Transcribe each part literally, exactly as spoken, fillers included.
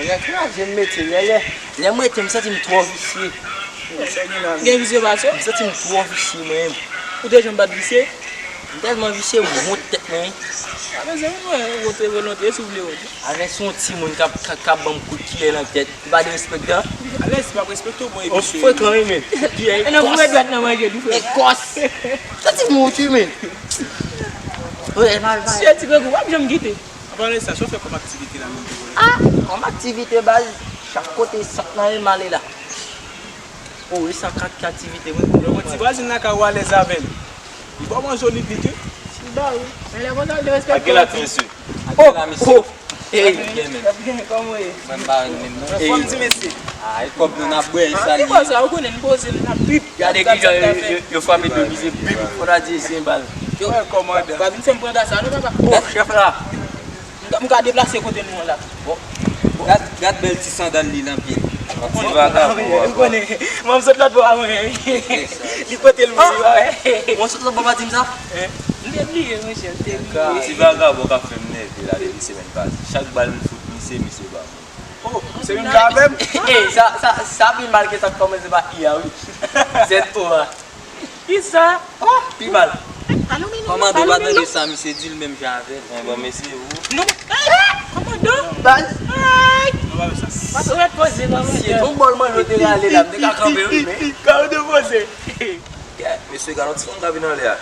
Lè kraze m mete, lè, lè, lè m rete, m santi m twò visye. Gen visye pa sè? M santi m twò visye, mwen menm. Ou te janm pa t visye? M tèlman visye, m wont tèt mwen. A, mezanmi, mwen, wont e volonte, si w vle wont. Alèz se yon timoun k ap, k ap, k ap ban m kout kiyè nan tèt. Li pa derespektan. Alèz, li p ap respekte w, bon, epi se frekan, wi, men. Kout kiyè, e nan ekòs. Foure dwèt nan manje tou, frè. Ekòs. Santi m wont, wi, men. Wi, e mal, mal. Sye ti grangou, w ap janm kite. Anpalan de sa, sa w fè kòm aktivite la menm pou jodi a? Ah, kòm aktivite, baz, chak kote sant nan e m ale la. Oh, e sa k ak aktivite, wi. Yon ti vwazin lakay ou alèz avè l. Li ba w manje w li pit, wi. Li ba wi. Men lè konsa, l derespekte w. Ak gen la, ti mesye. Ak gen la, mesye. Oh, oh. Ey, byen, men. Byen, kòman w ye? Mwen, m pa renmen, non. Anfòm, ti mesye. Ah, e kòb nou n ap bwè, e sa li ye. Ki bò sa, ou konnen, n poze, n ap trip. Gade kijan yo, yo, yo frape dlo mize, bip, fò ta di se yon bal. Yo, kòmandan. Pa vin fè m pran gaz sa, non, papa. Oh, chèf la. M ka, m ka deplase kote nou an la. Bon. Gad, gad bèl ti sandal li nan pye l. Ti vagabon. Ou konnen, mwen m sot lòt bò a mwen. Li pote l mwen, wi. Mwen sot lòt bò pa di m sa? Hein? M te bliye, monchè, m te bliye. Ti vagabon k ap fè m nève la depi semèn pase. Chak bal m fout misye, misye ba mwen. Oh, se menm jan avè m. Sa, sa, sa pi mal ke sa k kòmanse pa I a, wi. Zèt O a. Kisa? Oh, pi mal. Kòmandan pa tande sa, misye di l menm jan avè l. Men bon, mesye, ou. Non, kòmandan. Baz. Ay. Pase w ret poze, kòmandan. Si e yon bòl manje w te rale la, m te ka kanpe, wi, men. Kòmandan poze. Mesye, gade yon ti fanm k ap vin anlè a.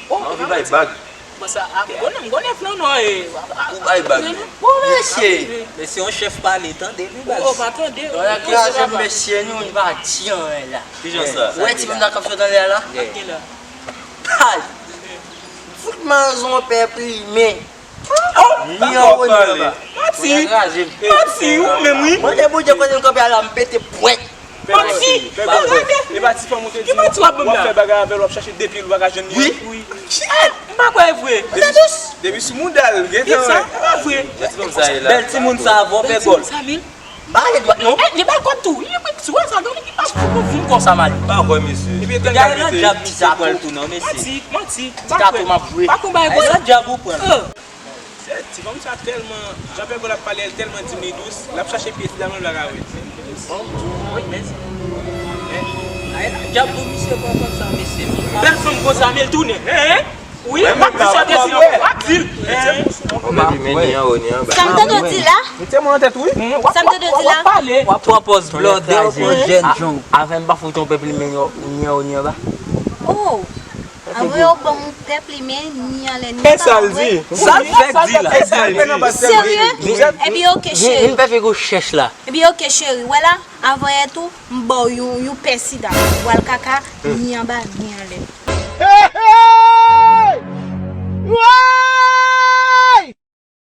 Oh, m anvi bay bag. Bon, sa, a, m konnen, m konnen flanò, e. Ou bay bag, men. Bon, mesye. Mesye, yon chèf pale, tande, wi, baz. Oh, pa tande. Yon kraze, mesye, nou, nou pa di anyen la. Kijan sa? Ou wè ti fanm nan k ap sot anlè a la? Ay! Fout manzon pèp li, men. Ni anwo, ni anba. Manti! Manti, ou menm, wi. Mande Bondye kote m kanpe a la, m pete pwèt. Manti! Bon, gade! E pa ti fanm ou te di w ap fè bagay avè l, w ap chache depi l, ou pa ka jwenn li. Wi. Shit! M pa kwè e vre. Depi sou mouda l, gentan wè. Sa, e pa vre. Bèl timoun sa, avè w pè gòl. M pa ale dwat, non. Eh, li bay kòb tou. Li, li, sou sa, li pa fout nou vin konsa, Mali. Pa vre, mesye. Epi, gade nan djab misye pran l tou, non, mesye. Manti, manti. Ti kato m ap jwe. Pa konn bagay konsa. Nan djab ou pran l. Se ti fanm sa tèlman, jan pè gòl ap pale, l tèlman di m li dous, l ap chache pye ti dam nan, l pa ka wè. Wi, men. Ay, nan djab pou misye pran fanm sa, mesye. Bèl fanm konsa, men l tounen. Hein, hein? Wi, m ap pise tèt li, w ap di l. Hein? Sa m tande w di la? Mete mwen nan tèt, wi. Sa m tande w di la? W ap pran pòz blòdè, w ap pran jèn jan. Avè m pa fout yon pèp li, men ni anwo, ni anba. Oh! Anvoye w ban m pèp li, men ni anlè, ni pa anlè. Sa l di? Sa l fèk di la? Serye? Epi oke, cheri. Vin fè figi w chèch la. Epi oke, cheri. Wè la, anvoye tou, m ba w yon, yon pè sida. Ou al kaka, ni anba, ni anlè.